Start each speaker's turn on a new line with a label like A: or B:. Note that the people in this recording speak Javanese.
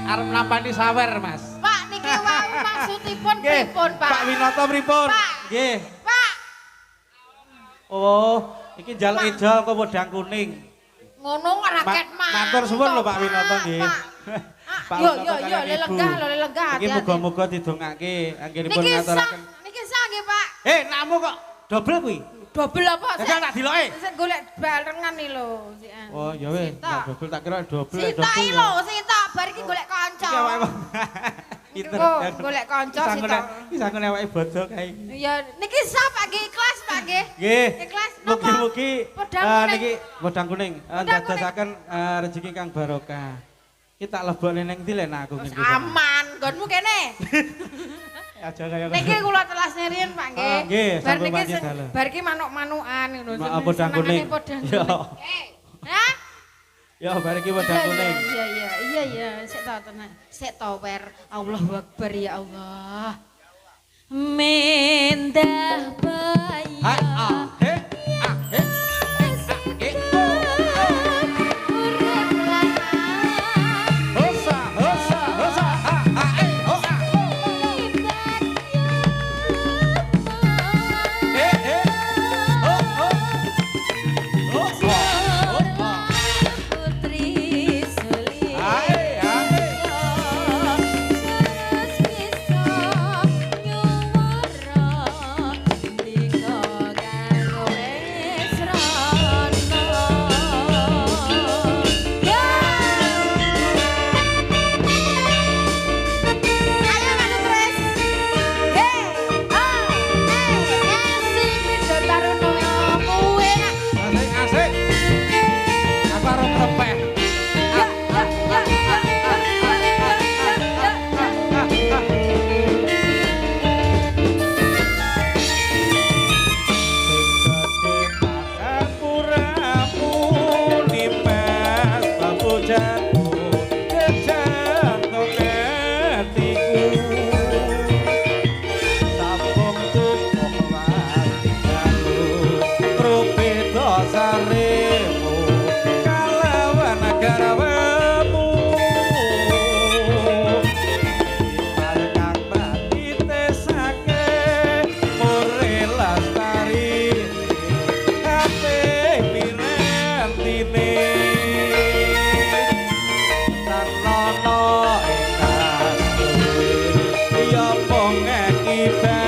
A: Arep nampani sawer, Mas.
B: Pak, niki wau maksudipun pripun, Pak?
A: Pak Winoto pripun?
B: Pak.
A: Nggih.
B: Pak.
A: Oh, iki njaluk ijol kok wedang kuning.
B: Ngono raket mah.
A: Matur suwun lho Pak Winoto nggih.
B: Pak. Yo yo yo, lelenggah lho, lelenggah.
A: Iki muga-muga didongake anggenipun ngaturaken.
B: Niki sah nggih, Pak.
A: Eh, nakmu kok dobel kuwi?
B: Dobel apa?
A: Jajal tak diloke.
B: Sik golek barengan iki lho.
A: Oh, ya wis, dobel tak kira dobel.
B: Sitok iki lho, sitok bar iki golek kanca.
A: Iki awake. Pinter.
B: Golek kanca sitok.
A: Iki sangune awake bodo kae iki.
B: Ya niki sah Pak nggih, ikhlas Pak nggih.
A: Nggih.
B: Ikhlas.
A: Mugi-mugi niki wedang kuning ndadosaken rejeki kang barokah. Iki tak lebokne ning ndi lek aku ngene.
B: Aman, nggonmu kene.
A: Aja kaya
B: niki kula telas riyin Pak nggih.
A: Nggih,
B: bar niki bar iki manuk-manukan ngono.
A: Podang kuning.
B: Yo. Hah?
A: Ya bar iki podang kuning.
B: Iya iya iya iya, sik ta tenan. Sik ta wer. Allahu Akbar ya Allah. Mendah bayi.
A: Ha a he a he e a
B: Urip lanang.
A: Hosa hosa hosa a a e o a. E e o o. O o o.
B: Putri Suli.
A: Ae ae. Asik asik. Aku arep krepeh. Sing gedhe pangapuramu nimas papujanmu kejantung atiku. Sampung tumpuk watindaku rupita saremu kalawan garwamu. Ipal kang pratitesake mure lestari kabeh pirantine. Tanono ingkang duwe ya mung akibat.